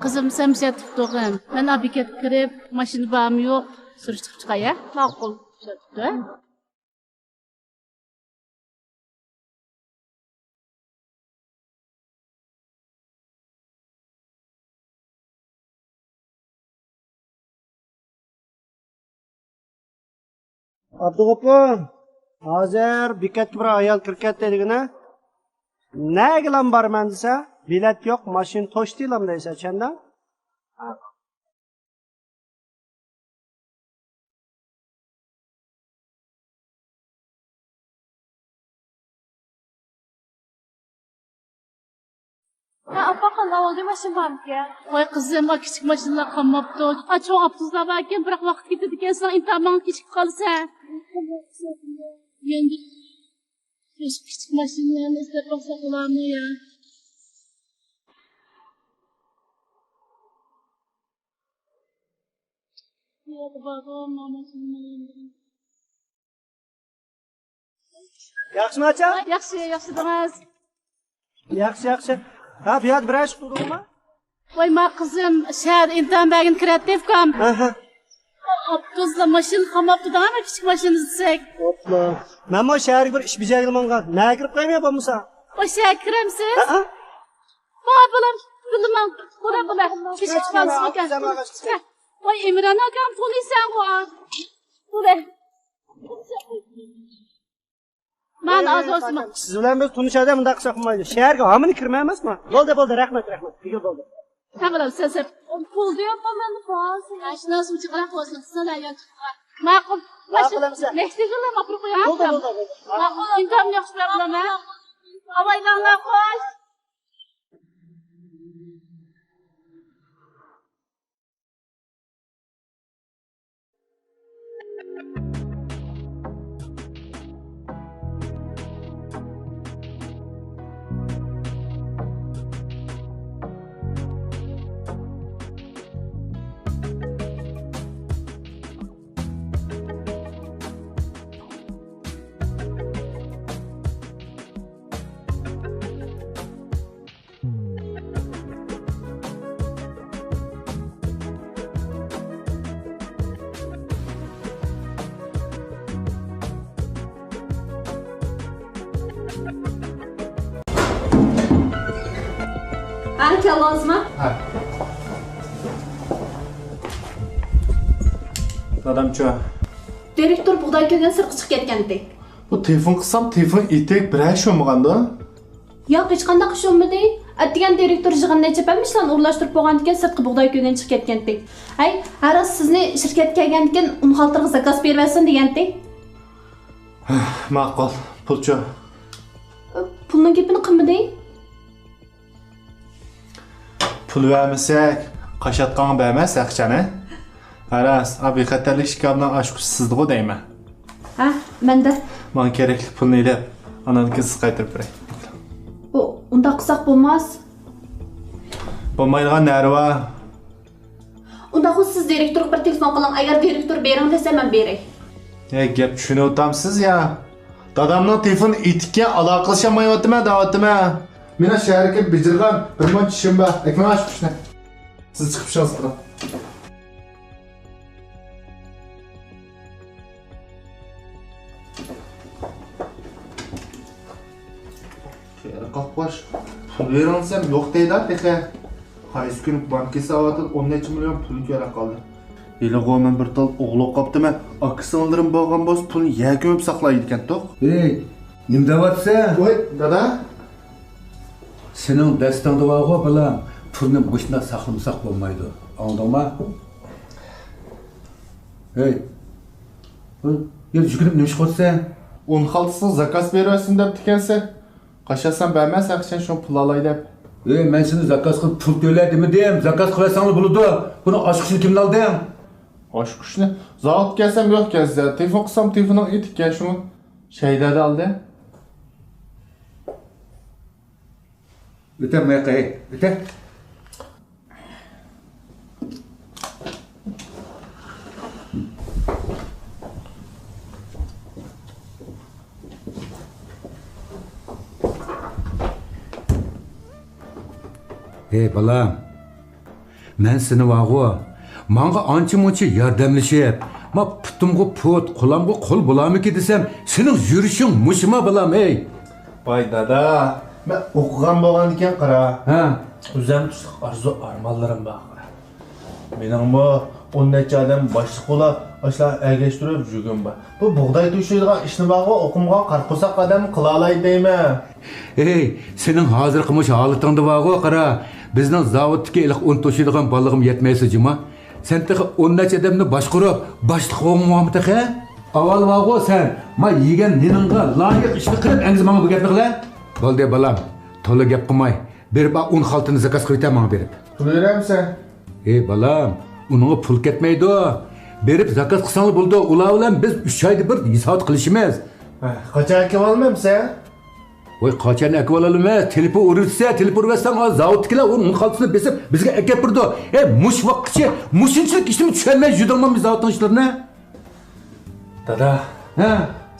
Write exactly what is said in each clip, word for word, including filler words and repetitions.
قىزىم، سەن بىر يەردە تۇرۇپ تۇرغىن. مەن ئا بېكەتكە كىرىپ، ماشىنا بارمۇ يوق، سۈرۈشتۈرۈپ چىقاي، ھە؟ ماقۇل. بىر يەردە تۇر، ھە؟ ئابدۇغوپۇر، ھازىر بېكەتكە بىر ئايال كىرىپ كەتتى دېگىنە. نەگىلام بارىمەن دېسە، بېلەت يوق، ماشىنا توشتىلام دەيسەن، چۈشەندىڭ؟ ھە، ئاپا، قانداق بولدى؟ ماشىنا بارمىكەن؟ ۋاي قىزىم، ئا، كىچىك ماشىنىلار قالماپتۇ. ئا، چوڭ ئاپتوبۇسلار باركەن، بىراق ۋاقىت كېتىدىكەن، سېنىڭ ئىمتىھان ماڭا كېچىكىپ قالىسەن. يەنە كىچىك ماشىنىلارنى ئىزدەپ باقساق بولارمۇ يا؟ ياخشىمۇ ئاچا؟ ياخشى، ياخشى دېڭىز. ياخشى، ياخشى. ھە، بۇ يەردە بىرەر ئىش قىلدىڭمۇ؟ ۋاي، ما قىزىم، شەھەردە ئىمتىھان بەرگىنى كىرەتتى ئۇكام. ئاپتوبۇسلا ماشىنا قالماپتۇ دەڭە، كىچىك ماشىنا ئىزدىسەك. ئوپلا. مەنمۇ شەھەرگە بىر ئىش بېجەرگىلى ماڭغان. نەگە كىرىپ قويماي بولمىسا؟ ۋاي، شەھەرگە كىرەمسىز؟ ھە؟ بار بالام، بىللە ماڭ. بولە، بولە. كېچىكىپ قالسىمۇ ئىكەن. ۋاي، ئىمران ئاكام تونۇيسەنغۇ. بولە. مانا ئاز بولسىمۇ. سىز بىلەن بىز تونۇش ئادەم مۇنداق قىلساق بولمايدۇ. شەھەرگە ھامىنى كىرمەي ئەمەسمۇ؟ بولدى، بولدى، رەھمەت، رەھمەت. بىگە بولدى. تەمىنلەپ سەسەپ. پۇل دېيەپ قالمامدۇ پاس؟ ئاشۇنداق سۇچىقراق بولسۇن، سىزنىڭ ئەييان تۇتقا. ماقۇل. ماقۇل ئەمىسە. مەكتىگىلا ماپۇر قويۇڭ. بولدى، بولدى، بولدى. ماقۇل، ئىمتىھان ياخشى بولدى. ئاۋايلاڭلار خوش. ھە، كەلدىڭىزمۇ؟ ھە. دادامچۇ؟ دىرېكتور بۇغداي كۆيگەن سىرتقا چىقىپ كەتكەنتى. بۇ تېلېفون قىلسام، تېلېفون ئېتىك، بىرەر ئىش بولمىغاندۇ؟ ياق، ھېچقانداق ئىش بولمىدى. ئەتىگەن دىرېكتور يىغىننى ئېچىپ ھەممە ئىشلارنى ئورۇنلاشتۇرۇپ بولغاندىكىن سىرتقا بۇغداي كۆيگەن چىقىپ كەتكەنتى. ھەي، ھەرراس سىزنى شىركەتكە كەلگەندىكىن ئۇن خالتىرىغا زاكاز بېرىۋەتسۇن دېگەنتى. ماقۇل، پۇلچۇ؟ پۇلنىڭ گېپىنى قىلمىدى. پۇل بەرمىسەك، قاشاتقانغا بەرمەس ئاقچانى. ھەرراس، ئا بىخەتەرلىك شىكارىنىڭ ئاچقۇچى سىزدىغۇ دەيمەن. ھە، مەندە. ماڭا كېرەكلىك پۇلنى ئېلىپ، ئاندىن كېيىن سىز قايتۇرۇپ بېرەي. ئۇ، ئۇنداق قىلساق بولماس. بولمايدىغان نەرى بار؟ ئۇنداق بولسا سىز دىرېكتورغا بىر تېلېفون قىلىڭ، ئەگەر دىرېكتور بېرىڭ دېسە مەن بېرەي. ھەي، گەپ چۈشىنىۋاتامسىز يا؟ دادامنىڭ تېلېفونى ئېتىككەن، ئالاقىلىشالمايۋاتىمەن دەۋاتىمەن. مېنىڭ شەھەرگە كېلىپ بېجىرغان بىر مۇنچە ئىشىم بار. ئەكىلىڭ ئاشۇ ئىشنى. سىز چىقىپ ئىشىڭىزنى قىلىڭ. قېرى قاقباش، پۇل بېرىڭ دېسەم يوق دەيدۇ تېخى. قايسى كۈنى بانكا ھېساباتىدا ئون نەچچە مىليون پۇل كۆرۈپ قالدى. ھېلىغۇ مەن بىر تال ئوغلى قاپتىمەن، ئاكا-سىڭىللىرىم بولغان بولسا پۇلنى يەر كۆمۈپ ساقلايدىكەنتۇق. ھېي، نېمە دەۋاتىسەن؟ ۋاي، دادا. سېنىڭ دەستەڭدە بارغۇ، بالام، پۇلنى مۇشۇنداق ساقلىمىساق بولمايدۇ. ئاڭلىدىڭما؟ ھەي، يا يۈگۈرۈپ نېمە ئىش قىلىسەن؟ ئۇن خالتىسىغا زاكاز بېرىۋەتسۇن دەپتىكەنسەن. قاچانسەن بەرمەس ئاقچىنى شۇڭا پۇل ئالاي دەپ. ئەي، مەن سېنى زاكاز قىلىپ پۇل تۆلە دېمىدىم. زاكاز قىلىۋەتسەڭلا بولىدۇ. بۇنىڭ ئاچقۇچىنى كىمدىن ئالدىڭ؟ ئاچقۇچنى زاۋۇتقا كەلسەم يوق ئىكەنسىز. تېلېفون قىلسام تېلېفونىڭ ئېتىككەن شۇڭا. شەيدەدە ئالدى. ئۆتە مايقى، ئۆتە. ھەي بالام، مەن سېنى بارغۇ، ماڭا ئانچە-مۇنچە ياردەملىشىپ، ما پۇتۇمغا پۇت، قولامغا قول بولارمىكىن دېسەم، سېنىڭ يۈرۈشۈڭ مۇشۇما، بالام، ھەي! ۋاي دادا، مەن ئوقۇغان بولغاندىكىن قارا. ھە. ئۆزۈم تۇشلۇق ئارزۇ-ئارمانلىرىم بار. مېنىڭمۇ ئون نەچچە ئادەم باشلىق بولاپ، ئاشۇلارنى ئەگەشتۈرۈپ يۈرگۈم بار. بۇ بۇغداي توشۇيدىغان ئىشنى بارغۇ، ئوقۇمغا قارا قورساق ئادەم قىلالايدۇ دەيمەن. ھەي، سېنىڭ ھازىرقى مۇشۇ ھالىتىڭدە بارغۇ، قارا. بىزنىڭ زاۋۇتتىكى ھېلىقى ئۇن توشۇيدىغان بالىغىمۇ يەتمەيسەن جۇما. سەن تېخى ئون نەچچە ئادەمنى باشقۇرۇپ، باشلىق بولغۇڭمۇ تېخى؟ ئاۋۋال بارغۇ سەن، ما يېگەن نېنىڭغا لايىق ئىشنى قىلىپ، ئەمدى ماڭا بۇ گەپنى قىلە. بولدى، بالام، تولا گەپ قىلماي، بېرىپ ئا ئۇن خالتىنى زاكاز قىلىۋېتە ماڭا بېرىپ. پۇل بېرەمسەن؟ ئەي، بالام، ئۇنىڭغا پۇل كەتمەيدۇ. بېرىپ زاكاز قىلساڭلا بولىدۇ، ئۇلار بىلەن بىز ئۈچ ئايدا بىر ھېساب قىلىشىمىز. ھە، قاچان ئەكىۋالمامسەن؟ ۋاي، قاچان ئەكىۋالالىمىز؟ تېلېفون ئۇرۇۋەتسە، تېلېفون ئۇرۇۋەتسەڭ، ھازىر زاۋۇتتىكىلەر ئۇنىڭ خالتىسىنى بېسىپ، بىزگە ئەكەپ بېرىدۇ. ھەي، مۇشۇ ۋاقىتقىچە مۇشۇنچىلىك ئىشنىمۇ چۈشەنمەي يۈردۈڭمۇ زاۋۇتنىڭ ئىشلىرىنى؟ دادا، ھە؟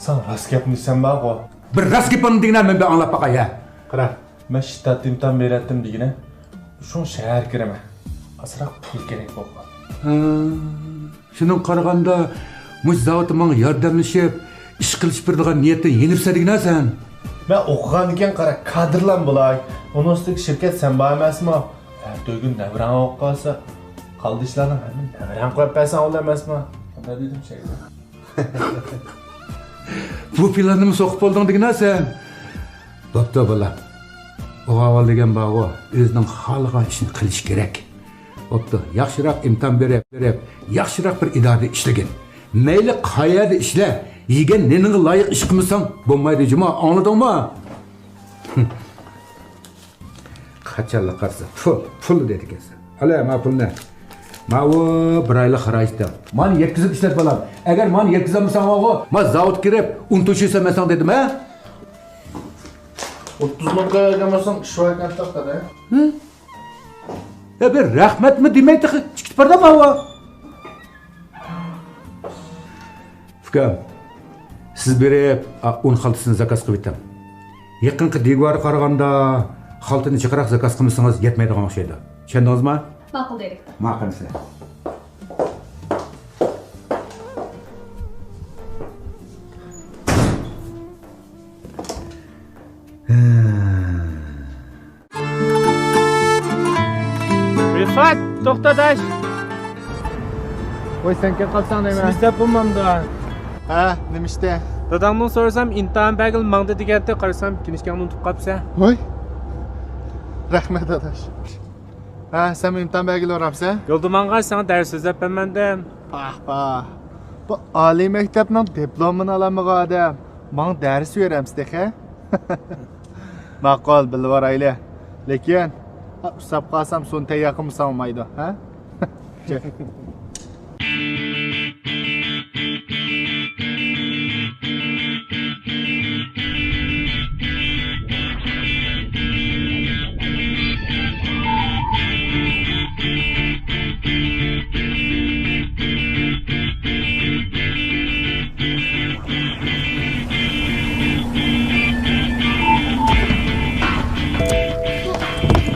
ساڭا راست گەپنى دېسەم بارغۇ. بىر راست گەپ بارمۇ دېگىنە، مەن بىر ئاڭلاپ باقاي، ھە. قارا، مەن شتات ئىمتىھان بېرەتتىم دېگىنە، شۇڭا شەھەرگە كىرىمەن. ئازراق پۇل كېرەك بولغان. ھە. شۇنىڭغا قارىغاندا، مۇشۇ زاۋۇتتا ماڭا ياردەملىشىپ، ئىش قىلىشىپ بېرىدىغان نىيەتتىن يېنىپسەن دېگىنە سەن. مەن ئوقۇغاندىكىن قارا، كادىرلام بولاي. ئۇنىڭ ئۈستىگە شىركەت سەن بار ئەمەسمۇ؟ ئەتىگۈن نەۋرەڭ بولۇپ قالسا، قالدى ئىشلارنىڭ ھەممىنى نەۋرەڭ قويۇپ بەرسەڭ بولدى ئەمەسمۇ؟ شۇنداق دېدىم شەيدە. بۇ پىلاننىمۇ سوقۇپ بولدۇڭ دېگىنە سەن. بوپتۇ، بالام. ئوغۇل دېگەن بارغۇ، ئۆزىنىڭ خالىغان ئىشىنى قىلىشى كېرەك. بوپتۇ، ياخشىراق ئىمتىھان بېرىپ، بېرىپ، ياخشىراق بىر ئىدارىدە ئىشلىگىن. مەيلى قەيەردە ئىشلە، يېگەن نېنىڭغا لايىق ئىش قىلمىساڭ بولمايدۇ جۇما، ئاڭلىدىڭمۇ؟ قاچانلا قارىسا پۇل، پۇل دەيدىكەنسەن. ئەلە، ما پۇلنى. ماۋۇ بىر ئايلىق خىراجىتىڭ. مانا يەتكۈزۈپ ئىشلەت، بالام. ئەگەر مانا يەتكۈزەلمىسەڭ، ماۋۇ، ما زاۋۇتقا كىرىپ ئۇن توشۇيسەن مەن ساڭا دېدىم، ھە؟ ئوتتۇز مىڭ قويۇۋەرگەن بولساڭ ئىش باركەن، توختادا. ھە؟ يا بىر رەھمەتمۇ دېمەي تېخى چىقىپ باردا ماۋۇ. ئۇكام، سىز بېرىپ، ئا، ئۇن خالتىسىنى زاكاز قىلىۋېتىڭ. يېقىنقى دېگۋارغا قارىغاندا، خالتىنى جىقراق زاكاز قىلمىسىڭىز يەتمەيدىغان ئوخشايدۇ. چۈشەندىڭىزما؟ ماقۇل، دىرېكتور. ماقۇل سىلەر. رىفات، توختا داش. ۋاي، سەن كەپ قاپسەن دەيمەن. سىز دەپ بولمامدۇ؟ ھە، نېمە ئىشتە؟ داداڭدىن سورىسام، ئىمتىھان بەرگىلى ماڭدى دېگەنتى، قارىسام، كىنىشكاڭنى ئۇنتۇپ قاپسەن. ۋاي، رەھمەت ئاداش. ھە، سەنمۇ ئىمتىھان بەرگىلى بارامسەن؟ يولدا ماڭغاچ ساڭا دەرس سۆزلەپ بەرمەمدىم. پاھ، پاھ. بۇ ئالىي مەكتەپنىڭ دىپلومىنى ئالالمىغان ئادەم ماڭا دەرس بېرەمسە تېخى؟ ماقۇل، بىللە بارايلى. لېكىن، ئۇسساپ قالسام سۇنى تەييار قىلمىساڭ بولمايدۇ، ھە؟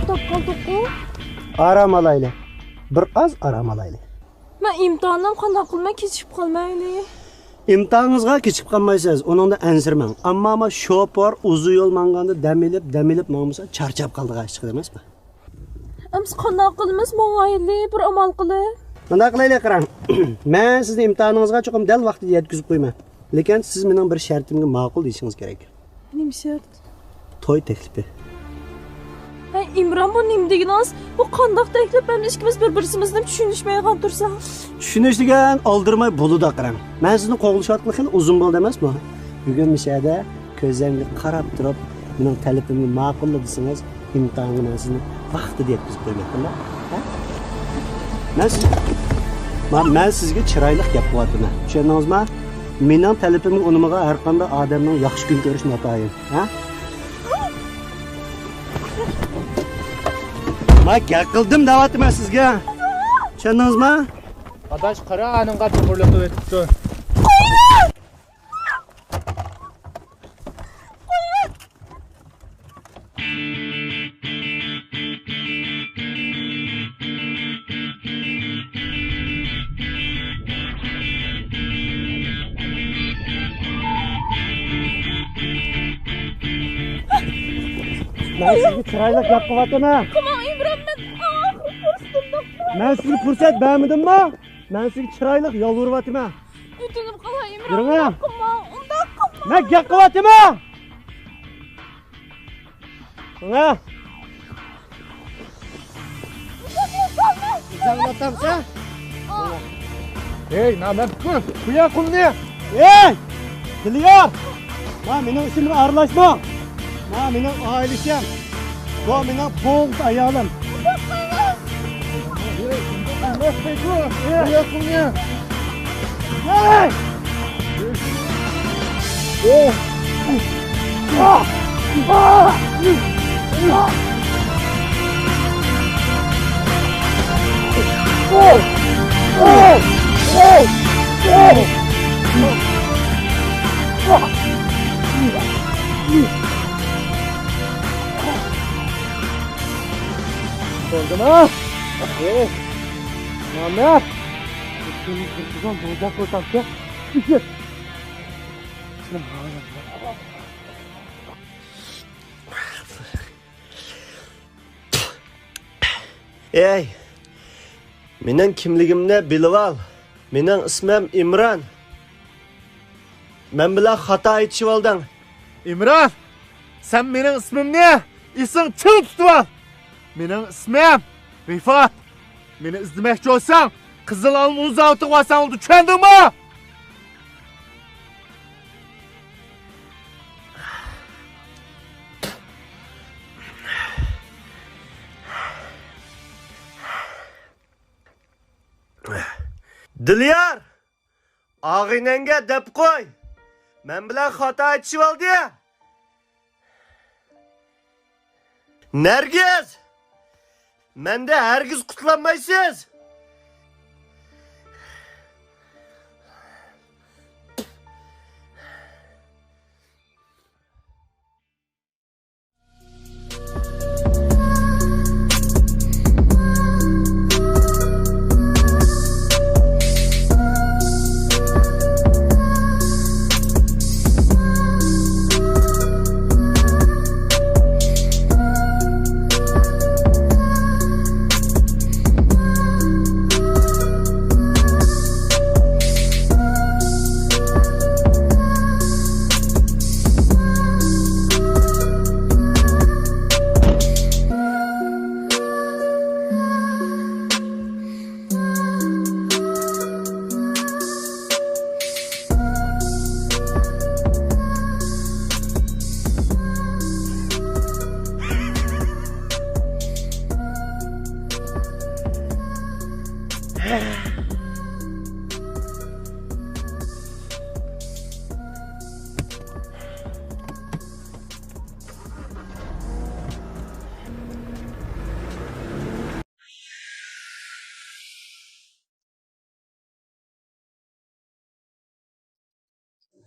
توختاپ قالدۇققۇ. ئارام ئالايلى. بىر ئاز ئارام ئالايلى. مەن ئىمتىھاننى قانداق قىلىمەن، كېچىكىپ قالمايلى. ئىمتىھانىڭىزغا كېچىكىپ قالمايسىز، ئۇنىڭدا ئەنسىرىمەڭ. ئەمما، ئەمما شوپۇر ئۇزۇن يول ماڭغاندا دەم ئېلىپ، دەم ئېلىپ ماڭمىسا، چارچاپ قالىدىغان ئىش چىقىدۇ ئەمەسمۇ؟ ئەمىسە قانداق قىلىمىز، ماڭايلى، بىر ئامال قىلىپ. مۇنداق قىلايلى، قاراڭ. مەن سىزنى ئىمتىھانىڭىزغا چوقۇم دەل ۋاقتىدا يەتكۈزۈپ قويىمەن. لېكىن سىز مېنىڭ بىر شەرتىمگە ماقۇل دېيىشىڭىز كېرەك. نېمە شەرت؟ توي تەكلىپى. ھەي، ئىمران، بۇ نېمە دېگىنىڭىز؟ بۇ قانداق تەكلىپ؟ ھەم ئىككىمىز بىر-بىرسىمىزنى چۈشىنىشمەيدىغان تۇرساق. چۈشىنىش دېگەن ئالدىرىماي بولىدۇ، قاراڭ. مەن سىزنى قوغلىشىۋاتقىلى خېلى ئۇزۇن بولدى ئەمەسمۇ؟ بۈگۈن مۇشۇ يەردە كۆزلىرىمگە قاراپ تۇرۇپ، مېنىڭ تەلىپىمنى ماقۇللا دېسىڭىز، ئىمتىھانغا مەن سىزنى ۋاقتىدا يەتكۈزۈپ قويىمەن، قانداق؟ ھە؟ مەن سىز-، ما-، مەن سىزگە چىرايلىق گەپ قىلىۋاتىمەن. چۈشەندىڭىزما؟ مېنىڭ تەلىپىمگە ئۇنىمىغان ھەر قانداق ئادەمنىڭ ياخشى كۈن كۆرۈشى ناتايىن. ھە؟ ما گەپ قىلدىم دەۋاتىمەن سىزگە. چۈشەندىڭىزما؟ ئاداش، قارا، ئانىڭغا توغرىلىقى ئۆتۈپتۇ. مەن سىزگە چىرايلىق گەپ قىلىۋاتىمەن. قىلماڭ، ئىمران، مەن ئاخىرقى پۇرسىتىمدا. مەن سىزگە پۇرسەت بەرمىدىممۇ؟ مەن سىزگە چىرايلىق يالۋۇرۇۋاتىمەن. ئۆتۈنۈپ قالاي، ئىمران، يۈرۈڭە. ئۇنداق قىلماڭ، ئۇنداق قىلماڭ. مەن گەپ قىلىۋاتىمەن. ھە؟ ئىزاڭلاتامسەن؟ ھەي، نامەرد قىز، قويە قولنى! ھەي! دىليار! ما مېنىڭ ئىشىمغا ئارىلاشما! ما مېنىڭ ئائىلىسىم! بۇ مېنىڭ بوغۇز ئايالىم! بولدىمۇ؟ ئەي، مامە! سېنى بىر قىزىڭ بوزەك قىلسامچۇ؟ ئەي، مېنىڭ كىملىكىمنى بىلىۋال. مېنىڭ ئىسمىم ئىمران. مەن بىلەن خاتا ئېيتىشىۋالدىڭ. ئىمران، سەن مېنىڭ ئىسمىمنى ئېسىڭ چىڭ تۇتۇۋال. مېنىڭ ئىسمىم رىفات. مېنى ئىزدىمەكچى بولساڭ، قىزىل ئالما ئۇن زاۋۇتىغا بارساڭ بولىدۇ، چۈشەندىڭمۇ؟ دىليار! ئاغىنەڭگە دەپ قوي. مەن بىلەن خاتا ئېيتىشىۋالدى. نەرگىز! مەندىن ھەرگىز قۇتۇلالمايسىز!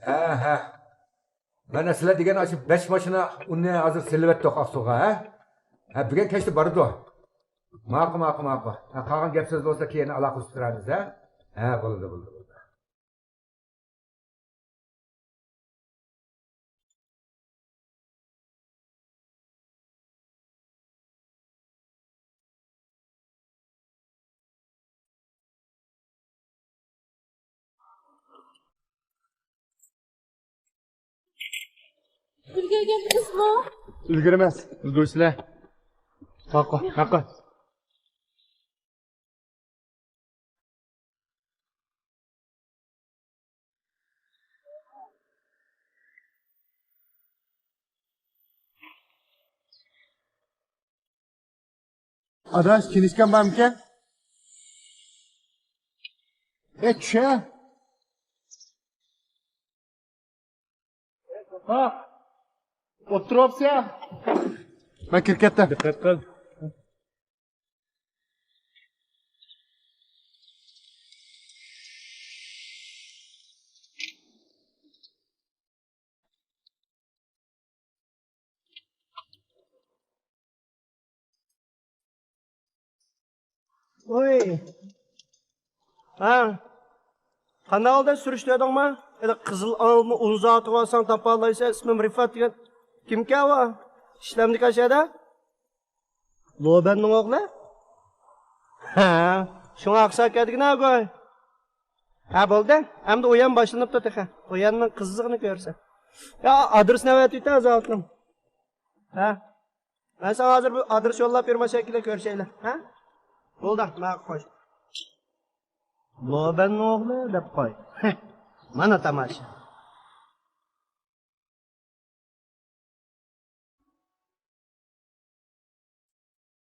ھە، ھە. مانا سىلەر دېگەن ئاشۇ بەش ماشىنا ئۇننى ھازىر سېلىۋەتتۇق ئاقسۇغا، ھە؟ ھە، بۈگۈن كەچتە بارىدۇ. ماقۇل، ماقۇل، ماقۇل. ھە، قالغان گەپ سۆز بولسا كېيىن ئالاقىلىشىپ تۇرارمىز، ھە؟ ھە، بولىدۇ، بولىدۇ، بولىدۇ. ئۈلگۈرگەنمىزمۇ؟ ئۈلگۈرمەس، ئۈلگۈرسىلەر. ماقۇل، ماقۇل. ئاداش، كىنىشكام بارمىكەن؟ ئەي، چۈشە! ھا، ئولتۇرۇۋاپسىز يا؟ مەن كىرىپ كەتتىم. دىققەت قىل. ۋوي. ھە؟ قانداق ھالدا سۈرۈشتۈردۈڭمۇ؟ ھېلى قىزىل ئالما ئۇن زاۋۇتىغا بارساڭ تاپالايسەن، ئىسمىم رىفات دېگەن. كىمكەن ئۇ؟ ئىشلەمدىكى ئاشەدە؟ لوبەننىڭ ئوغلى؟ ھە، شۇڭا ئاقساق كەتكىنە گوي. ھە، بولدى. ئەمدى ئويۇن باشلىنىپتۇ تېخى. ئويۇننىڭ قىزىقىنى كۆرسە. يا، ئادرېسنى ئەۋەتىۋېتە، ئازاۋۇتنىڭ. ھە؟ مەن ساڭا ھازىر بۇ ئادرېس يوللاپ بېرىمەن، شەكىلدە كۆرۈشەيلى. ھە؟ بولدى، ماقۇل، خوش. لوبەننىڭ ئوغلى دەپ قوي. مانا تاماشا.